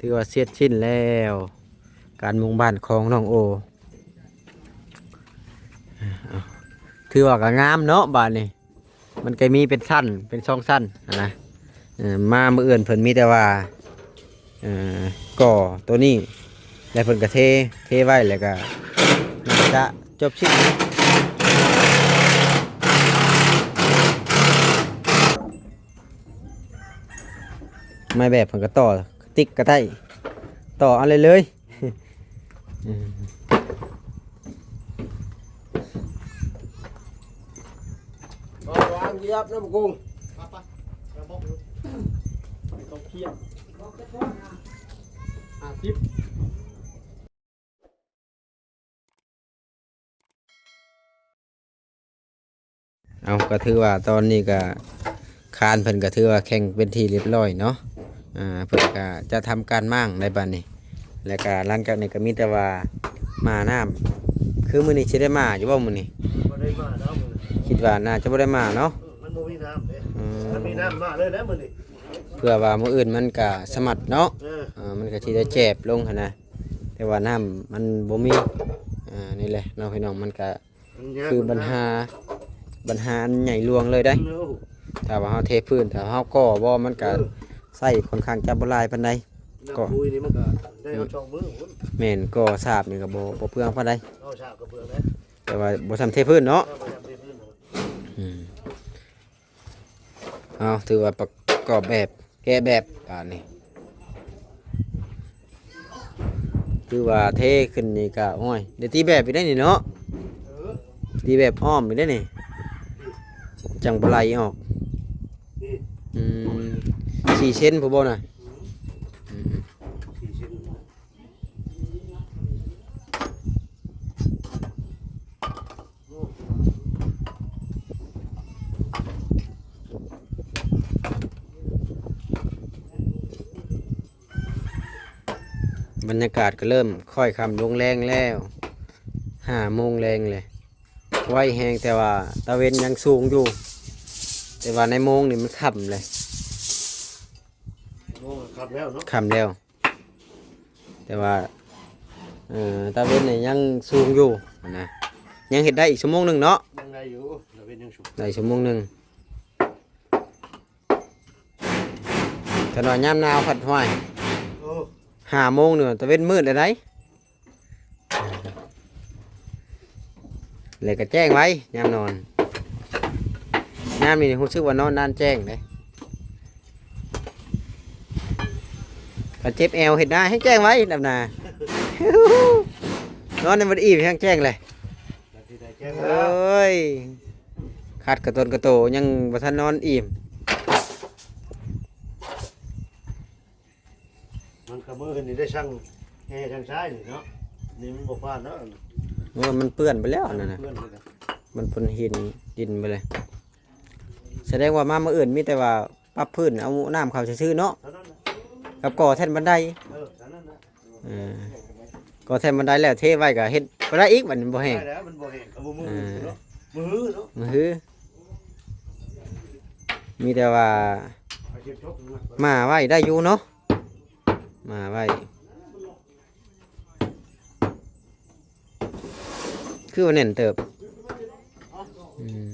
ຖືວ່າເສັດສິ້ນແລ້ວ ການມຸງບ້ານຂອງນ້ອງໂອ. ເອົາ ຖືວ່າກໍງາມເນາະ ບາດນີ້ ມັນກໍມີເປັນຊັ້ນ ເປັນສອງຊັ້ນຫັ້ນນະ. ເອີ ມາມື້ອື່ນເພິ່ນມີແຕ່ວ່າ ເອີ ກໍ່ໂຕນີ້ ແລ້ວເພິ່ນກໍເທ ເທໄວ້ ແລ້ວກໍໜ້າຈະຈົບສິ້ນ. ໄມ້ແບບເພິ່ນກໍຕໍ່ ກະຕິກກະໄຕ້ ຕໍ່ເອົາເລີຍເລີຍ. ອືມ ວາງຢຽບນ້ຳກຸງ ໄປ ໄປ ໄປບອກ ໄປເຂົ້າຄຽງ ຫ້າສິບ. ເອົາ ກໍຖືວ່າຕອນນີ້ກໍຄານເພິ່ນກໍຖືວ່າແຂງເປັນທີ່ລຽບຮ້ອຍເນາະ. ອ່າ ເພິ່ນກໍຈະທຳການມ້າງໃນບາດນີ້ ແລ້ວກໍຫຼັງຈາກນີ້ກໍມີແຕ່ວ່າມານ້ຳ. ຄືມື້ນີ້ຊິໄດ້ມາຢູ່ບໍ່ມື້ນີ້? ບໍ່ໄດ້ມາແລ້ວມື້ນີ້ ຄິດວ່າໜ້າຈະບໍ່ໄດ້ມາເນາະ. ເອີ ມັນບໍ່ມີນ້ຳເດ້. ອືມ ຄັນມີນ້ຳມາເລີຍແຫຼະມື້ນີ້ ເພື່ອວ່າມື້ອື່ນມັນກໍສະໝັດເນາະ. ເອີ ເອີ ມັນກໍຊິໄດ້ແຈບລົງຫັ້ນນະ ແຕ່ວ່ານ້ຳມັນບໍ່ມີ. ອ່າ ນີ້ແຫຼະເນາະພີ່ນ້ອງ ມັນກໍ ມັນຍາກ ຄືບັນຫາ ບັນຫາອັນໃຫຍ່ຫຼວງເລີຍໄດ໋. ໂອ້ ຖ້າວ່າເຮົາເທພື້ນ ຖ້າເຮົາກໍ່ບໍ່ ມັນກະ ເອີ ໃຊ້ຄ່ອນຂ້າງຈະບໍ່ຫຼາຍປານໃດ. ກໍປຸ໋ຍນີ້ມັນກະໄດ້ເອົາສອງມື້ພຸ້ນ. ແມ່ນ ກໍ່ສາບນີ້ກໍບໍ່ ບໍ່ເປືອງປານໃດ ເອົາສາບກໍເປືອງໄດ໋ ແຕ່ວ່າບໍ່ຊ່ຳເທພື້ນເນາະ. ເອີ ບໍ່ຊ່ຳເທພື້ນເນາະ. ອືມ ເອົາ ຖືວ່າປະກອບແບບ ແກະແບບບາດນີ້ ຄືວ່າເທຂຶ້ນນີ້ກະ ໂອ້ຍ ໄດ້ຕີແບບອີກໄດ໋ນີ້ເນາະ. ເອີ ຕີແບບອ້ອມອີກໄດ໋ນີ້ ຈັ່ງບໍ່ໄຫຼອອກ. ນີ້ ອືມ ສີ່ເຊັນພຸ້ນບໍ່ນະ? ອືມ ອືມ ສີ່ເຊັນ. ບັນຍາກາດກໍເລີ່ມຄ້ອຍຄ່ຳລົງແລງແລ້ວ ຫ້າໂມງແລງເລີຍ ໄວແຮງ. ແຕ່ວ່າຕາເວັນຍັງສູງຢູ່ ແຕ່ວ່າໃນໂມງນີ້ມັນຄ່ຳເລີຍ. ໂມງຄ່ຳແລ້ວເນາະ ຄ່ຳແລ້ວ. ແຕ່ວ່າ ເອີ ຕາເວັນນີ້ຍັງສູງຢູ່ຫັ້ນນະ ຍັງເຮັດໄດ້ອີກຊົ່ວໂມງໜຶ່ງເນາະ. ຍັງໄດ້ຢູ່ ຕາເວັນຍັງສູງ ໄດ້ຊົ່ວໂມງໜຶ່ງ. ຖ້າວ່າຍາມໜາວພັດ ຫ້ວຍ ໂອ້ ຫ້າໂມງນີ້ຕາເວັນມືດແລ້ວໄດ໋ ແລ້ວກໍແຈ້ງໄວຍາມນອນ. ຍາມນີ້ຮູ້ສຶກວ່ານອນນານແຈ້ງເດ້. ຄັນເຈັບແອວເຮັດນາແຮ່ງແຈ້ງໄວ ດຳນາ ນອນໃນມັນອີ່ມແຮ່ງແຈ້ງເລີຍ. ໂອ້ຍ ຄັດກະຕົນກະໂຕ ຍັງບໍ່ທັນນອນອີ່ມ. ມັນກະມື້ນີ້ໄດ້ຊ່າງແຮ່ຊ່າງຊາຍນີ້ເນາະ ນີ້ມັນບໍ່ຜ່ານແລ້ວ. ໂອ້ ມັນເປື້ອນໄປແລ້ວອັນນັ້ນນະ ມັນເປື້ອນໄປແລ້ວ ມັນເປັນຫີນດິນໄປເລີຍ. ສະແດງວ່າມາມື້ອື່ນມີແຕ່ວ່າປັບພື້ນ ເອົານ້ຳເຂົ້າຊື່ໆເນາະ ເທົ່ານັ້ນນະ ກັບກໍ່ແທ່ນບັນໄດ. ເອີ ເທົ່ານັ້ນນະ. ເອີ ກໍແທນມັນໄດ້ແລ້ວ ເທໄວ້ກໍເຮັດບໍ່ໄດ້ອີກ ບັດນີ້ບໍ່ແຫ້ງ. ໄດ້ແລ້ວ ມັນບໍ່ແຫ້ງ ກໍບໍ່ມືເນາະ ເອີ ມືເນາະ ມື. ມີແຕ່ວ່າ ເອົາເກັບຈົກ ມາໄວ້ໄດ້ຢູ່ເນາະ ມາໄວ້. ຄືວ່າແໜ້ນເຕີບ ອືມ.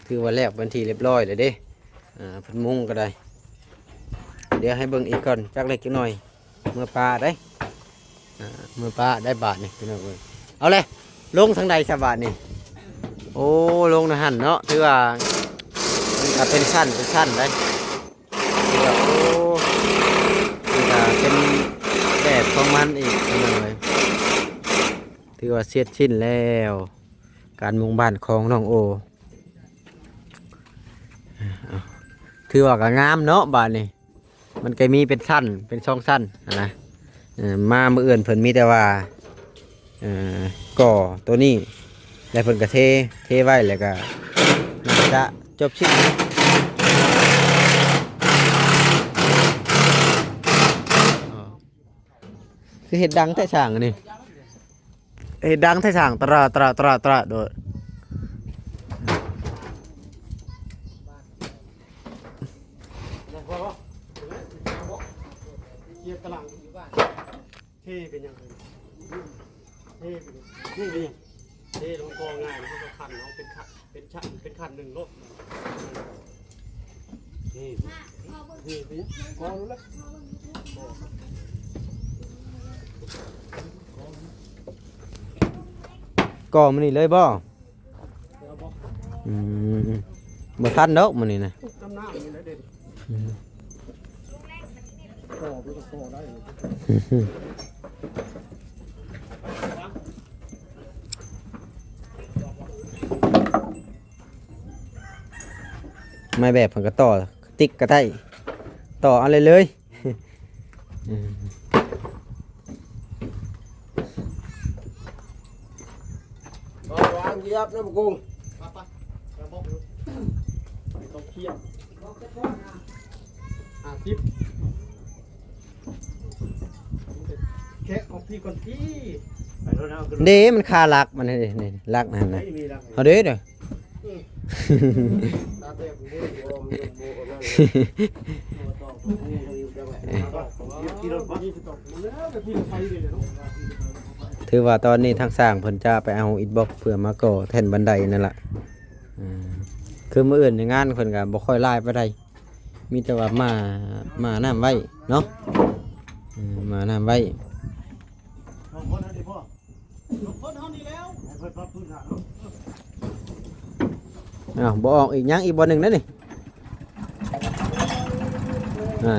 ຖືວ່າແລ້ວເປັນທີ່ລຽບຮ້ອຍແລ້ວເດ້ ອ່າ ເພິ່ນມຸງກໍໄດ້. ດຽວໃຫ້ເບິ່ງອີກກ່ອນ ຈັກເລັກຈັກໜ້ອຍ ເມືອປ່າໄດ໋ ອ່າ ເມືອປ່າໄດ້ບາດນີ້ ພີ່ນ້ອງເອີຍ. ເອົາແຫຼະ ລົງທາງໃດຊະບາດນີ້? ໂອ້ ລົງໃນຫັ້ນເນາະ ຖືວ່າມັນກໍເປັນຊັ້ນເປັນຊັ້ນໄດ໋. ໂອ້ ນີ້ກໍເປັນແບບຂອງມັນອີກ ພີ່ນ້ອງເອີຍ. ຖືວ່າເສັດສິ້ນແລ້ວ ການມຸງບ້ານຂອງນ້ອງໂອ. ເອົາ ຖືວ່າກໍງາມເນາະ ບາດນີ້ ມັນກໍມີເປັນຊັ້ນ ເປັນສອງຊັ້ນຫັ້ນນະ. ເອີ ມາມື້ອື່ນເພິ່ນມີແຕ່ວ່າ ເອີ ກໍ່ໂຕນີ້ ແລ້ວເພິ່ນກໍເທ ເທໄວ້ ແລ້ວກໍໜ້າຈະຈົບສິ້ນ. ຄືເຮັດດັງແທ້ຊ່າງອັນນີ້ ເຮັດດັງແທ້ຊ່າງ ຕະຣາ ຕະຣາ ຕະຣາ ຕະຣາ ໂດຍ. ເກຍກຳລັງຢູ່ບ້ານ ເທເປັນຫຍັງ? ເທເປັນຫຍັງ? ເທເປັນຫຍັງ? ເທແລ້ວມັນກໍງ່າຍ ມັນກໍຄັນເອົາເປັນຄັນ ເປັນຊັ້ນ ເປັນຂັ້ນໜຶ່ງໂລດ. ເທ ເທເປັນຫຍັງ? ກໍລະ ກໍມື້ນີ້ເລີຍບໍ່? ອືມ ບໍ່ທັນດອກມື້ນີ້ນະ ນ້ຳນ້ຳນີ້ແຫຼະເດັ່ນ ອືມ ກໍມັນກໍກໍໄດ້ ໄມ້ແບບເພິ່ນກໍຕໍ່ ຕິກກໍໄດ້ ຕໍ່ເອົາເລີຍເລີຍ. ອືມ ວາງຢຽບນຳກຸງ ໄປໆ ລະບົບໄປຕ້ອງຄຽມ ຫ້າສິບ ແຄະອອກພີ້ກ່ອນພີ້ ໄປໂລດ ເອົາຂຶ້ນ ເດ້ ມັນຄາຫຼັກມັນເດ້ ນີ້ຫຼັກນັ້ນນະ ເອີ ເອົາເດ້ ເດີ. ຖືວ່າຕອນນີ້ທາງຊ່າງເພິ່ນຈະໄປເອົາອິດບລັອກເພື່ອມາກໍ່ແທ່ນບັນໄດນັ້ນລະ. ອາ ຄືມື້ອື່ນໃນງານເພິ່ນກະບໍ່ຄ່ອຍຫຼາຍປານໃດ ມີແຕ່ວ່າມາ ມານ້ຳໄວ້ເນາະ ເອີ ມານ້ຳໄວ້. ສອງຄົນເຮົານີ້ພໍ ສອງຄົນເຮົານີ້ແລ້ວ ໃຫ້ເພິ່ນປັບພື້ນຖານເນາະ. ອ້າວ ບໍ່ອອກອີກ ຍັງອີກບ່ອນໜຶ່ງເດ້ນີ້ ອ່າ.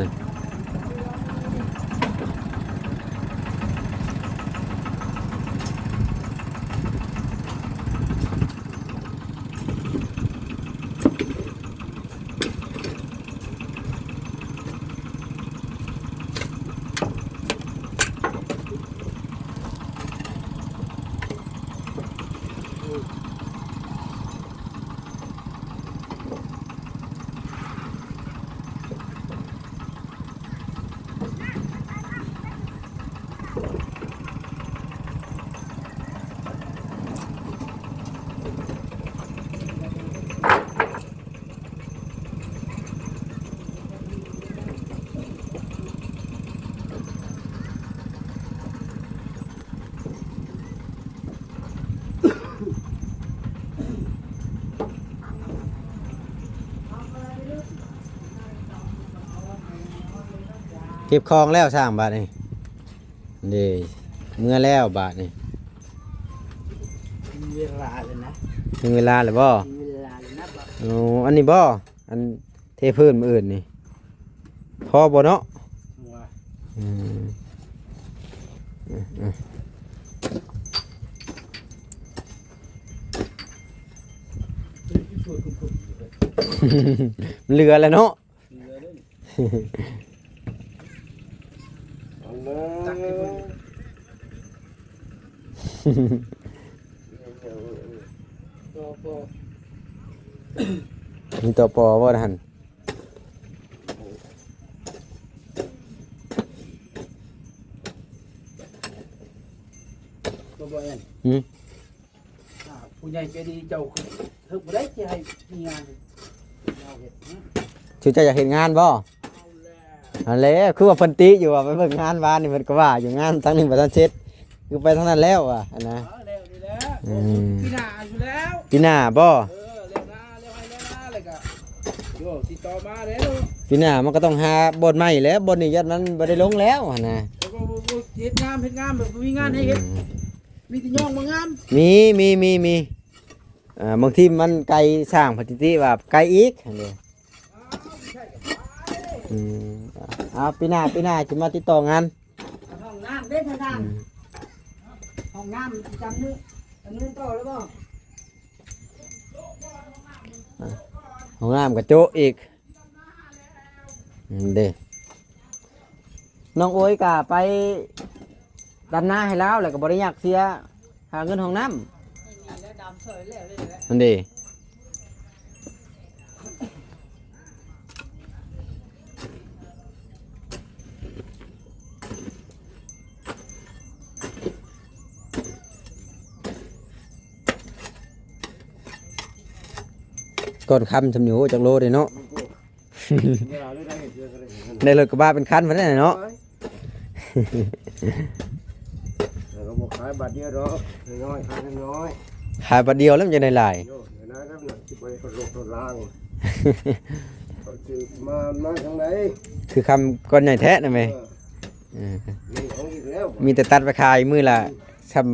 ເກັບຂອງແລ້ວຊ່າງບາດນີ້ ເດ້ ເມືອແລ້ວບາດນີ້ ເວລາແລ້ວນະ ເຖິງເວລາແລ້ວບໍ່? ເວລາແລ້ວນະບາດ ໂອ້ ອັນນີ້ບໍ່? ອັນເທພື້ນມື້ອື່ນນີ້ ພໍບໍ່ເນາະ? ອືມ ເຫຼືອແລ້ວເນາະ. ເຫຼືອເດ້ນີ້ ເອົາເລີຍ ຕັກໃຫ້ເບິ່ງ ຕໍ່ປໍ ມີຕໍ່ປໍບໍ່ຫັ້ນ? ບໍ່ ບໍ່ແອນ ຫືມ? ອ່າ ຜູ້ໃຫຍ່ໃຈດີເຈົ້າຄືເຖິກບໍ່ໄດ້ຊິໃຫ້ມີງານເຮົາເຮັດ ຫືມ? ຄືເຈົ້າຢາກເຮັດງານບໍ່? ເອົາແລ້ວ ອັນແລ້ວ ຄືວ່າເພິ່ນຕິຢູ່ວ່າໄປເບິ່ງງານວານນີ້ ເພິ່ນກໍວ່າຢູ່ງານທາງນີ້ບໍ່ທັນເສັດ ຄືໄປທາງນັ້ນແລ້ວວ່າ ອັນນະ ເອົາແລ້ວນີ້ແຫຼະ ອືມ ປີໜ້າຢູ່ແລ້ວ ປີໜ້າບໍ່? ເອີ ແລ້ວນາ ແລ້ວໄຮ່ແລ້ວນາ ແລ້ວກໍ ໂຍ ຕິດຕໍ່ມາແລ້ວ ປີໜ້າມັນກໍຕ້ອງຫາບ່ອນໃໝ່ແລ້ວ ບ່ອນນີ້ຢ້ານມັນບໍ່ໄດ້ລົງແລ້ວຫັ້ນນະ ເຮັດງາມ ເຮັດງາມແບບບໍ່ມີງານໃຫ້ເຮັດ ອືມ ມີແຕ່ຍ່ອງມາງາມ ມີ ມີ ມີ ມີ ອ່າ ບາງທີມັນໄກ ຊ່າງເພິ່ນຕິວ່າໄກອີກຫັ້ນເດ້ ອືມ ເອົາ ປີໜ້າ ປີໜ້າຊິມາຕິດຕໍ່ງານ ຫ້ອງນ້ຳເດ້ທ່ານ ອືມ ຫ້ອງນ້ຳປະຈຳມື້ ດຳເນີນຕໍ່ແລ້ວບໍ່? ອ່າ ຫ້ອງນ້ຳກະໂຈະອີກ ອືມ ເດ້ ນ້ອງໂອຍກະໄປດຳນາໃຫ້ລາວ ແລ້ວກໍບໍ່ໄດ້ຍາກເສຍຄ່າເງິນຫ້ອງນ້ຳ ແມ່ນແລ້ວ ດຳເສີຍແລ້ວເລີຍແຫຼະ ຫັ້ນເດ້ ກ່ອນຄ່ຳຊ່ຳນີ້ ໂອ້ ຈັກໂລເດ້ເນາະ ໄດ້ລົດກະບະເປັນຄັນພຸ້ນແຫຼະເນາະ. ແລ້ວກໍບໍ່ຂາຍບາດດຽວດອກ ນ້ອຍໆ ຂາຍນ້ອຍໆ ຂາຍບາດດຽວແລ້ວມັນຈະໄດ້ຫຼາຍ. ໂຍ ເດີນາແລ້ວມັນຊິບໍ່ໄດ້ລົດລົດລາງ ເຂົາຊື້ມາ ມາທາງໃດ ຄືຄຳກ້ອນໃຫຍ່ແທ້ນະແມ່. ເອີ ເອີ ມີຂອງອີກແລ້ວ ມີແຕ່ຕັດໄປຂາຍມື້ລະ ອືມ ຊ່ຳ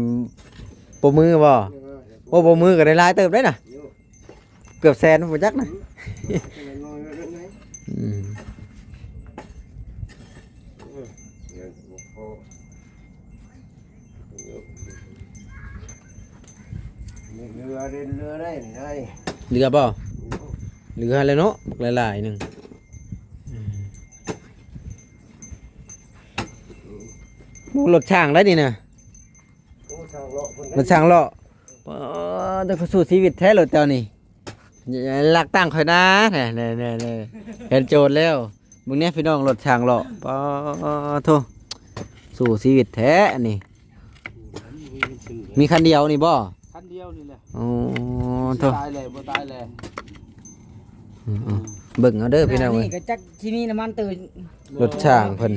ປົບມືບໍ່? ເອີ ໂອ້ ປົບມືກໍໄດ້ຫຼາຍເຕີບເດ້ນະ ໂຍ ເກືອບແສນພຸ້ນຈັກນະ. ອືມ ອືມ ເຫຼືອ ເຫຼືອໄດ້ ເຫຼືອໄດ້ ເຫຼືອບໍ່? ເຫຼືອແລ້ວເນາະ ບັກຫຼາຍໆໜຶ່ງ. ອືມ ໂອ້ ລົດຊ່າງໄດ໋ນີ້ນະ. ໂອ້ ຊ່າງເລາະເພິ່ນ ມັນຊ່າງເລາະ. ປາດ ແຕ່ຄືສູ້ຊີວິດແທ້ລົດເຈົ້ານີ້ ລັກຕັ້ງຂ້ອຍນາ ແນ່ໆໆ ເຫັນໂຈນແລ້ວ. ເບິ່ງແນ່ພີ່ນ້ອງ ລົດຊ່າງເລາະ ປາດໂທ້ ສູ້ຊີວິດແທ້ອັນນີ້. ມີຄັນດຽວນີ້ບໍ່? ຄັນດຽວນີ້ແຫຼະ. ໂອ້ ໂທ້ ຕາຍແລ້ວ ບໍ່ຕາຍແລ້ວ. ອືມໆ ເບິ່ງເອົາເດີພີ່ນ້ອງເອີຍ ນີ້ກໍຈັກຊິມີນ້ຳມັນຕື່ມ ລົດຊ່າງເພິ່ນ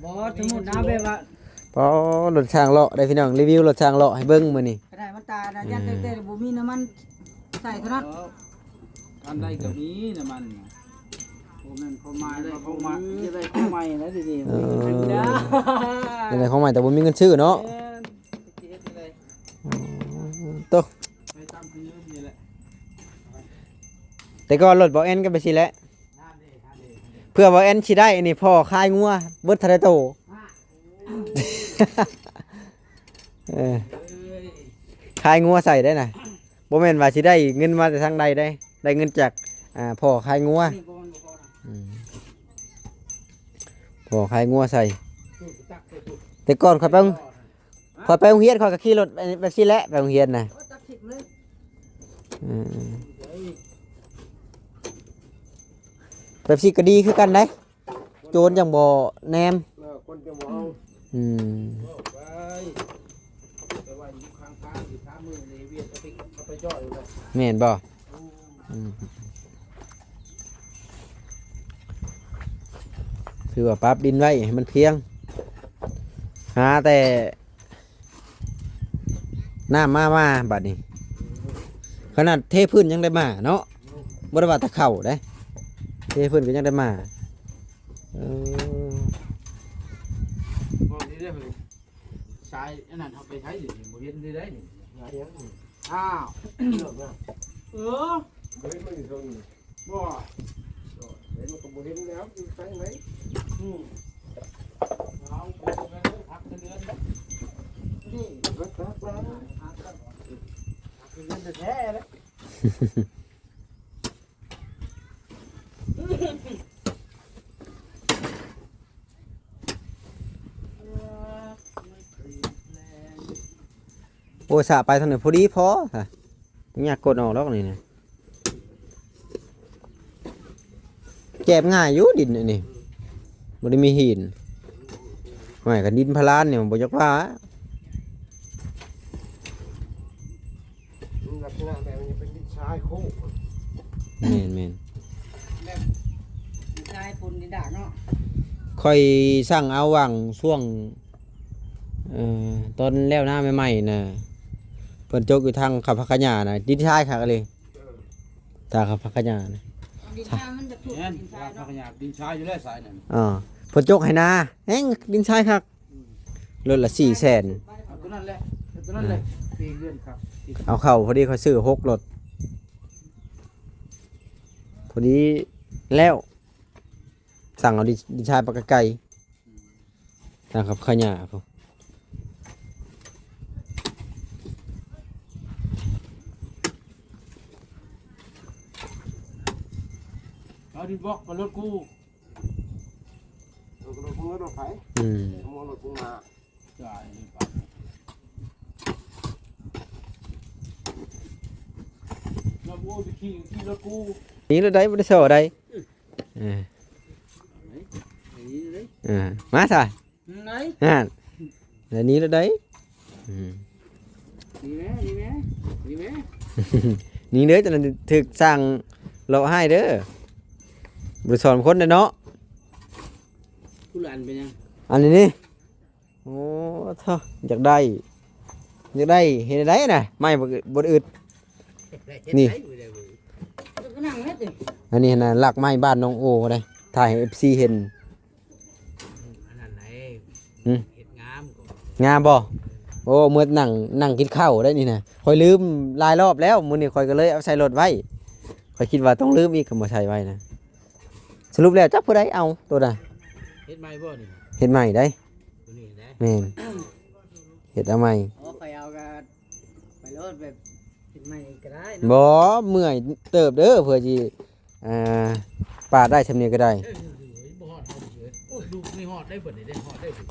ບໍ່ ສົມມຸດນະ ແບບວ່າ ປາດ ລົດຊ່າງເລາະໄດ໋ພີ່ນ້ອງ ຣີວິວລົດຊ່າງເລາະໃຫ້ເບິ່ງມື້ນີ້. ຂະໜາດມັນຕານະ ອືມ ຍັນແຕ່ບໍ່ມີນ້ຳມັນໃສ່ເທົ່ານັ້ນ. ເອີ ອັນໃດກໍມີນ້ຳມັນນະ ບໍ່ແມ່ນຄວາມໝາຍ ບໍ່ແມ່ນຄວາມໝາຍ ຈະໄດ້ຂອງໃໝ່ນະ ດີໆ ເອີ ຈະໄດ້ຂອງໃໝ່ແຕ່ບໍ່ມີເງິນຊື້ເນາະ. ແມ່ນ ຊິເຮັດຈັ່ງໃດ? ໂຕ ໄປຕາມຄືນີ້ແຫຼະ. ແຕ່ກ່ອນລົດບໍ່ແອນກໍໄປຊິແຫຼະ ເພື່ອບໍ່ແອນຊິໄດ້ອັນນີ້ ພໍຂາຍງົວເບິດເທົ່າໃດໂຕ? ເອີ ຂາຍງົວໃສ່ໄດ້ນະ ບໍ່ແມ່ນວ່າຊິໄດ້ເງິນມາແຕ່ທາງໃດເດ້ ໄດ້ເງິນຈາກ ອ່າ ພໍ່ຂາຍງົວ. ອືມ ພໍ່ຂາຍງົວໃສ່. ແຕ່ກ່ອນຂ້ອຍໄປ ຂ້ອຍໄປໂຮງຮຽນ ຂ້ອຍກໍຂີ່ລົດແບບຊີ້ແຫຼະ ໄປໂຮງຮຽນນະ. ອືມ ແບບຊີ້ກໍດີຄືກັນໄດ໋. ໂຈນຈັ່ງບໍ່ແນມ ເອີ ຄົນຈັ່ງບໍ່ເອົາ. ອືມ ໄປ ໄປໄວ້ຢູ່ຂ້າງທາງ ຢູ່ສາມມື້ນີ້ ວຽກກໍໄປ ກໍໄປຈ່ອຍຢູ່ແລ້ວ. ແມ່ນບໍ່? ອືມ ອືມ ຖືວ່າປັບດິນໄວ້ໃຫ້ມັນພຽງ ຫາແຕ່ ນ້ຳມາ ມາ ບັດນີ້ ຂະໜາດເທພື້ນຍັງໄດ້ມາເນາະ ບໍ່ໄດ້ວ່າແຕ່ເຂົ້າເດ້ ເທພື້ນກໍຍັງໄດ້ມາ. ເອີ ບໍ່ດີເດ້ ສາຍອັນນັ້ນເຮົາໄປໃສດຽວນີ້ ບໍ່ເຫັນເລີຍໄດ໋ນີ້. ສາຍຫຍັງ? ອ້າວ ເອີ ບໍ່ເຫັນມັນຢູ່ເທິງນີ້. ບໍ່ ເຫັນມັນກໍບໍ່ເຫັນແລ້ວ ຢູ່ໃສໄຫນ? ອືມ ເອົາ ໄປເບິ່ງກັນເດີ ພັກເງິນເດືອນເດ້ ນີ້ ພັກ ພັກ ພັກ ພັກເງິນເດືອນແທ້ໆເດ້. ໂອ້ຍ ສະໄປທາງນີ້ພໍດີພໍ ຍາກກົດອອກດອກນີ້ນະ ແຈບງ່າຍຢູ່ດິນອັນນີ້ ບໍ່ໄດ້ມີຫີນ. ຫ້ວຍ ຄັນດິນພາລານນີ້ບໍ່ຢາກວ່າ. ມັນລັກສະນະແບບມັນເປັນດິນຊາຍໂຄ້ງ. ແມ່ນໆ ແບບດິນຊາຍປົນດິນດາກເນາະ. ຂ້ອຍສັ່ງເອົາຫວ່າງຊ່ວງ ເອີ ຕອນແລ້ວນາໃໝ່ໆນະ ເພິ່ນຈົກຢູ່ທາງເຂົາພັກຂະຫຍານະ ດິນຊາຍຄັກອີ່ຫຼີ. ເອີ ທາງເຂົາພັກຂະຫຍານະ ດິນຊາຍມັນຈະຂຸດ ແມ່ນ ດິນຊາຍເນາະ ພັກຂະຫຍາ ດິນຊາຍຢູ່ແລ້ວສາຍນັ້ນ. ອໍ ເພິ່ນຈົກໃຫ້ນາ ແຮ່ງດິນຊາຍຄັກ. ອືມ ລົດລະສີ່ແສນ. ເອົາຕົວນັ້ນແຫຼະ ເອົາຕົວນັ້ນແຫຼະ. ເອີ ເປັນເຮືອນຄັກ ເອົາເຂົ້າພໍດີ ຂ້ອຍຊື້ຫົກລົດ ພໍດີແລ້ວ ສັ່ງເອົາດິນ ດິນຊາຍປາກກະໄກ່. ອືມ ທາງເຂົາຂະຫຍາພຸ້ນ ເອົາດິນບລັອກໄປລົດກູ. ລົດກູ ລົດມຶງ ລົດໃຜ? ອືມ ເອົາລົດມຶງມາ. ລະໂອ້ຍ ໄປຂີ່ ຂີ່ລົດກູ. ນີ້ລະໄດ້ ບໍ່ໄດ້ສໍໄດ້. ເອີ ເອີ ນີ້ເດ້ ເອີ ມາຊະ ໄດ້ ຫັ້ນ ລະນີ້ລະໄດ້. ອືມ ນີ້ແມ່ ນີ້ແມ່ ນີ້ແມ່ ນີ້ເດີ ຈະຖືກສ້າງເລາະໃຫ້ເດີ ບໍ່ໄດ້ສອນຄົນເດ້ເນາະ. ຜູ້ລະອັນເປັນຫຍັງ? ອັນນີ້ນີ້ ໂອ້ ໂທ້ ຢາກໄດ້ ຢາກໄດ້ ເຮັດໃດນະ ໄມ້ບໍ່ ບໍ່ອຶດ ນີ້ ກໍນັ່ງແລ້ວຕິ ອັນນີ້ນະ ລັກໄມ້ບ້ານນ້ອງໂອເດ້ ຖ່າຍໃຫ້ເອັຟຊີເຫັນ ອັນນັ້ນໃດ ຫຶ ເຮັດງາມກໍ ງາມບໍ່? ໂອ້ ເມື່ອນັ່ງ ນັ່ງກິນເຂົ້າໄດ້ນີ້ນະ ຂ້ອຍລືມຫຼາຍລອບແລ້ວ ມື້ນີ້ຂ້ອຍກໍເລີຍເອົາໃສ່ລົດໄວ້ ຂ້ອຍຄິດວ່າຕ້ອງລືມອີກ ກໍບໍ່ໃສ່ໄວ້ນະ ສະຫຼຸບແລ້ວຈັກຜູ້ໃດເອົາໂຕນະ ເຮັດໃໝ່ບໍ່ນີ້? ເຮັດໃໝ່ໄດ໋ ໂຕນີ້ໄດ໋ ແມ່ນ ເຮັດເອົາໃໝ່ ໂອ້ ຂ້ອຍເອົາກໍໄປໂລດ ແບບເຮັດໃໝ່ກໍໄດ້ເນາະ ບໍ່ ເມື່ອຍເຕີບເດີ ເພື່ອຊິ ອ່າ ປາດໄດ້ຊ່ຳນີ້ກໍໄດ້ ເອີ ບໍ່ຮອດເຮົາເລີຍ ລູກນີ້ຮອດໄດ້ເບິດນີ້ເດ້ ຮອດໄດ້ເບິດ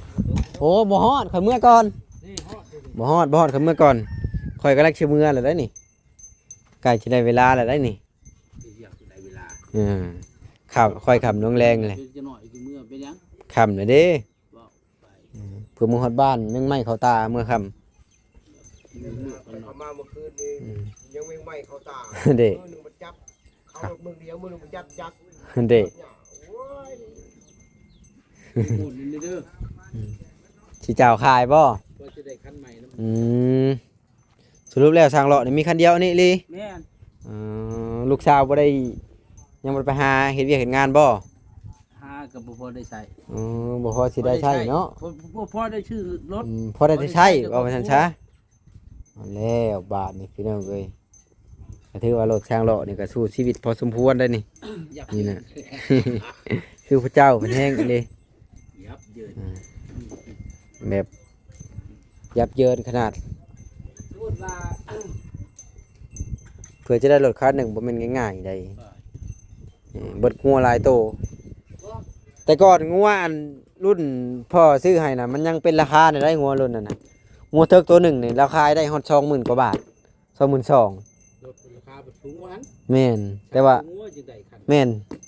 ໂອ້ ບໍ່ຮອດ ຂ້ອຍເມືອກ່ອນ ນີ້ຮອດເດ້ ບໍ່ຮອດ ບໍ່ຮອດ ຂ້ອຍເມືອກ່ອນ ຂ້ອຍກຳລັງຊິເມືອແລ້ວໄດ໋ນີ້ ໃກ້ຊິໄດ້ເວລາແລ້ວໄດ໋ນີ້ ໄປວຽກໄດ້ເວລາ ເອີ ຄ່ຳ ຄ່ອຍຄ່ຳລົງແລງແຫຼະ ເປັນຈັກໜ້ອຍຊິເມືອເປັນຫຍັງ ຄ່ຳແລ້ວເດ້ ເວົ້າໄປ ເອີ ເພື່ອເມືອຮອດບ້ານ ແມງໄມ້ເຂົ້າຕາເມື່ອຄ່ຳ ໄປເຂົ້າມາເມື່ອຄືນນີ້ ອືມ ຍັງແມງໄມ້ເຂົ້າຕາ ເດ້ ມື້ໜຶ່ງມັນຈັບ ເຂົ້າເບິ່ງດຽວ ມື້ໜຶ່ງມັນຈັບຈັກ ເດ້ ໂອ້ຍ ໂອ້ຍ ນີ້ເດີ ອືມ ຊິເຈົ້າຂາຍບໍ່? ວ່າຈະໄດ້ຄັນໃໝ່ນຳ ອືມ ສະຫຼຸບແລ້ວຊ່າງເລາະນີ້ມີຄັນດຽວອັນນີ້ອີ່ຫຼີ? ແມ່ນ ເອີ ລູກສາວບໍ່ໄດ້ ຍັງບໍ່ໄດ້ໄປຫາເຮັດວຽກເຮັດງານບໍ່? ຫາກໍບໍ່ພໍໄດ້ໃຊ້ ເອີ ບໍ່ພໍຊິໄດ້ໃຊ້ເນາະ ບໍ່ໄດ້ໃຊ້ ບໍ່ ບໍ່ພໍໄດ້ຊື້ລົດ ອືມ ພໍໄດ້ແຕ່ໃຊ້ ພໍໄດ້ໃຊ້ ເວົ້າວ່າຊັ້ນຊະ ເອົາແລ້ວບາດນີ້ພີ່ນ້ອງເອີຍ ກໍຖືວ່າລົດຊ່າງເລາະນີ້ກໍສູ້ຊີວິດພໍສົມຄວນໄດ໋ນີ້ ຢາກ ນີ້ນະ ຄືພະເຈົ້າເພິ່ນແຮງອີ່ຫຼີ ຍັບເຢິນ ອ່າ ແບບ ຍັບເຢິນຂະໜາດ ສົມມຸດວ່າ ເພື່ອຈະໄດ້ລົດຄັນໜຶ່ງບໍ່ແມ່ນງ່າຍໆໃດ໋ ເອີ ເບິດງົວຫຼາຍໂຕ ແຕ່ກ່ອນງົວອັນລຸ້ນພໍ່ຊື້ໃຫ້ນະ ມັນຍັງເປັນລາຄານີ້ໄດ໋ ງົວລຸ້ນນັ້ນນະ ງົວເຖິກໂຕໜຶ່ງນີ້ລາວຂາຍໄດ້ຮອດສອງໝື່ນກວ່າບາດ ສອງໝື່ນສອງ ລົດລາຄາມັນສູງກວ່າຫັ້ນ ແມ່ນ ແຕ່ວ່າ ແມ່ນ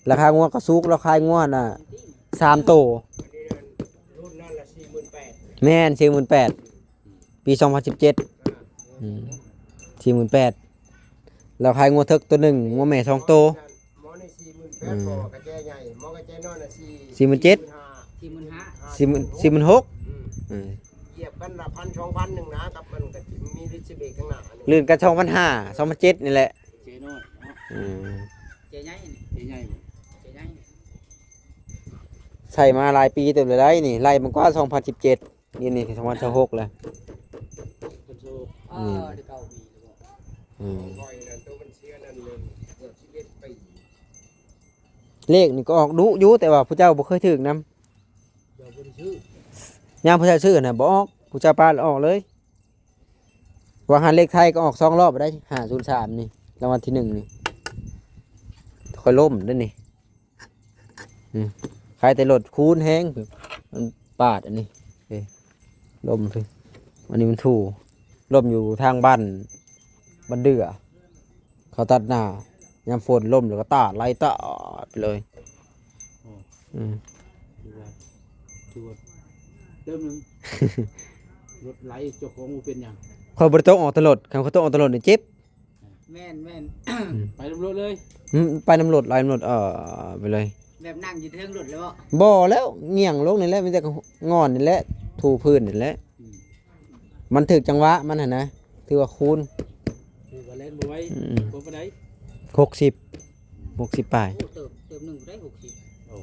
ລາຄາງົວກໍສູງ ລາຄາງົວນະ ສາມໂຕ ແມ່ນ ສີ່ໝື່ນແປດ ປີສອງພັນສິບເຈັດ ອືມ ສີ່ໝື່ນແປດ ລາຄາງົວເຖິກໂຕໜຶ່ງ ງົວແມ່ສອງໂຕ ໝໍນີ້ສີ່ໝື່ນແປດ ອືມ ໝໍກະແຈໃຫຍ່ ໝໍກະແຈນ້ອຍນະສີ່ ສີ່ໝື່ນເຈັດ ສີ່ໝື່ນຫ້າ ສີ່ໝື່ນ ສີ່ໝື່ນຫົກ ອືມ ອືມ ຢຽບກັນລະພັນສອງພັນໜຶ່ງນະ ກັບມັນກະມີລິດສະເບກຂ້າງໜ້າ ລື່ນກັນສອງພັນຫ້າ ສອງພັນເຈັດນີ້ແຫຼະ ເຈນ້ອຍເນາະ ອືມ ເຈໃຫຍ່ນີ້ ເຈໃຫຍ່ບໍ່ ເຈໃຫຍ່ນີ້ ໃຊ້ມາຫຼາຍປີເຕີບແລ້ວໄດ໋ນີ້ ໄລ່ມັນກວ່າສອງພັນສິບເຈັດ ນີ້ ນີ້ສອງພັນຊາວຫົກແລ້ວ ເອີ ອືມ ໄດ້ເກົ້າປີແລ້ວບໍ່ ອືມ ຂ້ອຍນັ້ນໂຕມັນເສຍນັ້ນເກືອບສິບເອັດປີ ເລກນີ້ກໍອອກດຸຢູ່ ແຕ່ວ່າຜູ້ເຈົ້າບໍ່ເຄີຍຖືກນຳ ເຈົ້າບໍ່ໄດ້ຊື້ ຍາມຜູ້ເຈົ້າຊື້ນະບໍ່ອອກ ຜູ້ເຈົ້າປາດອອກເລີຍ ວ່າຫັ້ນເລກໄທກໍອອກສອງລອບໄດ໋ ຫ້າສູນສາມນີ້ ລາງວັນທີໜຶ່ງນີ້ ຂ້ອຍລົ້ມເດ້ນີ້ ອືມ ຂາຍແຕ່ລົດຄູນແຮງ ມັນປາດອັນນີ້ ເອີ ລົ້ມ ອັນນີ້ມັນຖູ່ ລົ້ມຢູ່ທາງບ້ານ ບ້ານເດື່ອ ເຂົາຕັດໜ້າ ຍາມຝົນລົ້ມແລ້ວກໍຕາດໄຫຼຕາດໄປເລີຍ ໂອ້ ອືມ ຖືວ່າ ຖືວ່າເລີ່ມໜຶ່ງ ລົດໄຫຼເຈົ້າຂອງບໍ່ເປັນຫຍັງ ຂ້ອຍບໍ່ໄດ້ຕົກອອກແຕ່ລົດ ຄັນຂ້ອຍຕົກອອກແຕ່ລົດນີ້ເຈັບ ແມ່ນໆ ອືມ ໄປນຳລົດເລີຍ ອືມ ໄປນຳລົດ ໄຫຼນຳລົດ ເອີ ໄປເລີຍ ແບບນັ່ງຢູ່ເທິງລົດເລີຍບໍ່? ບໍ່ແລ້ວ ງ່ຽງລົງນີ້ແຫຼະ ມີແຕ່ງ່ອນນີ້ແຫຼະ ຖູພື້ນນີ້ແຫຼະ ອືມ ມັນຖືກຈັງຫວະມັນຫັ້ນນະ ຖືວ່າຄູນ ຖືວ່າແລ່ນບໍ່ໄວ ອືມ ຄວາມປານໃດ? ຫົກສິບ ຫົກສິບປາຍ ໂອ້ ເຕີບ ເຕີບໜຶ່ງໄດ້ຫົກສິບ ໂອ້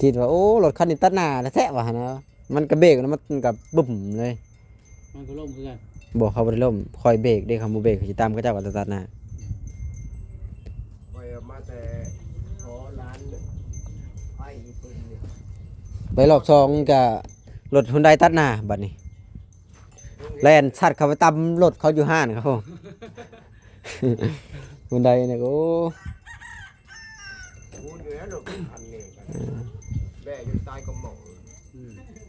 ຄິດວ່າ ໂອ້ ລົດຄັນນີ້ຕັດໜ້າແທ້ໆວ່າຫັ້ນນະ ມັນກະເບກແລ້ວມັນກະບຶ້ມເລີຍ ມັນກໍລົ້ມຄືກັນ ບໍ່ ເຂົາບໍ່ໄດ້ລົ້ມ ຂ້ອຍເບກເດ້ ຄັນບໍ່ເບກຂ້ອຍຊິຕາມເຂົາເຈົ້າກໍຕັດໜ້າ ຂ້ອຍເອົາມາແຕ່ຂໍຫຼານໄປເພິ່ນນີ້ ໄປລອບສອງກະລົດຮຸນໄດຕັດໜ້າ ບັດນີ້ແລ່ນຊັດເຂົ້າໄປຕຳລົດເຂົາຢູ່ຮ້ານເຂົາ ຮຸນໄດນີ້ ໂອ້ ຄູນຢູ່ແລ້ວລົດຄັນນີ້ ເອີ ແບະຈົນຕາຍກໍໝອງ ອື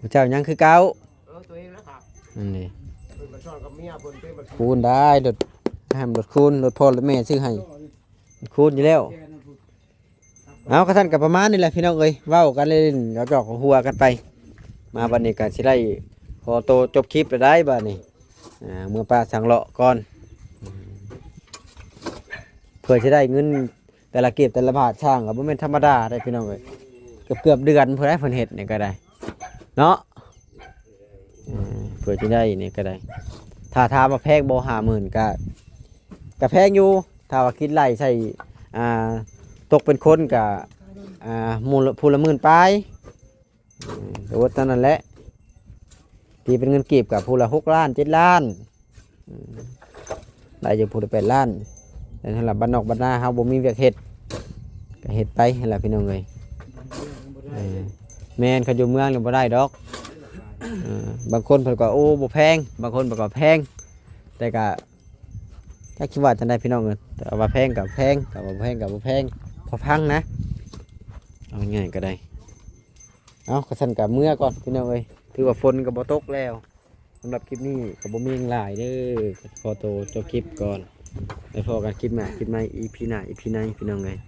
ມ ເຈົ້າຍັງຄືເກົ່າ ເອີ ຕົວເອງແລ້ວຄັບ ອັນນີ້ ເພິ່ນມາສອນກັບເມຍເພິ່ນເປັນ ຄູນໄດ້ ລົດ ຫ້າມລົດຄູນ ລົດພໍ່ລົດແມ່ຊື້ໃຫ້ ຄູນຢູ່ແລ້ວ ເອົາ ກະຊັ້ນກະປະມານນີ້ແຫຼະພີ່ນ້ອງເອີຍ ເວົ້າກັນຫຼິ້ນໆ ຫຍອກໆຫົວກັນໄປ ມາບັດນີ້ກະຊິໄດ້ຂໍໂຕຈົບຄລິບແລ້ວໄດ໋ບັດນີ້ ອ່າ ເມືອປາດຊ່າງເລາະກ່ອນ ເພື່ອຊິໄດ້ເງິນ ແຕ່ລະກີບແຕ່ລະບາດຊ່າງກໍບໍ່ແມ່ນທຳມະດາເດ້ພີ່ນ້ອງເອີຍ ເກືອບໆເດືອນພຸ້ນແຫຼະເພິ່ນເຮັດນີ້ກໍໄດ້ ເນາະ ເອີ ເພື່ອຊິໄດ້ນີ້ກໍໄດ້ ຖ້າຖາມວ່າແພງບໍ່ ຫ້າໝື່ນ ກໍ ກໍແພງຢູ່ ຖ້າວ່າຄິດໄລ່ໃສ່ ອ່າ ຕົກເປັນຄົນກໍ ອ່າ ໝູ່ລະ ຜູ້ລະໝື່ນປາຍ ເອີ ກໍເບິດເທົ່ານັ້ນແຫຼະ ຕີເປັນເງິນກີບກໍຜູ້ລະຫົກລ້ານ ເຈັດລ້ານ ອືມ ໄດ້ຢູ່ຜູ້ລະແປດລ້ານ ແຕ່ສຳລັບບ້ານນອກບ້ານນາເຮົາບໍ່ມີວຽກເຮັດ ກໍເຮັດໄປຫັ້ນລະພີ່ນ້ອງເອີຍ ເອີ ແມ່ນ ຄັນຢູ່ເມືອງນີ້ບໍ່ໄດ້ດອກ ເອີ ບາງຄົນເພິ່ນກໍ ໂອ້ ບໍ່ແພງ ບາງຄົນເພິ່ນກໍແພງ ແຕ່ກໍ ຈັກຊິວ່າຈັ່ງໃດພີ່ນ້ອງເອີຍ ແຕ່ວ່າແພງກໍແພງ ກໍບໍ່ແພງກໍບໍ່ແພງ ພໍຟັງນະ ເອົາງ່າຍໆກໍໄດ້ ເອົາ ຄັນຊັ້ນກໍເມືອກ່ອນພີ່ນ້ອງເອີຍ ຖືວ່າຝົນກໍບໍ່ຕົກແລ້ວ ສຳລັບຄລິບນີ້ກໍບໍ່ມີຫຍັງຫຼາຍເດີ ຂໍໂຕຈົບຄລິບກ່ອນ ໄວ້ພໍ້ກັນຄລິບໜ້າ ຄລິບໃໝ່ ອີພີ ໜ້າ ອີພີ ໃນ ພີ່ນ້ອງເອີຍ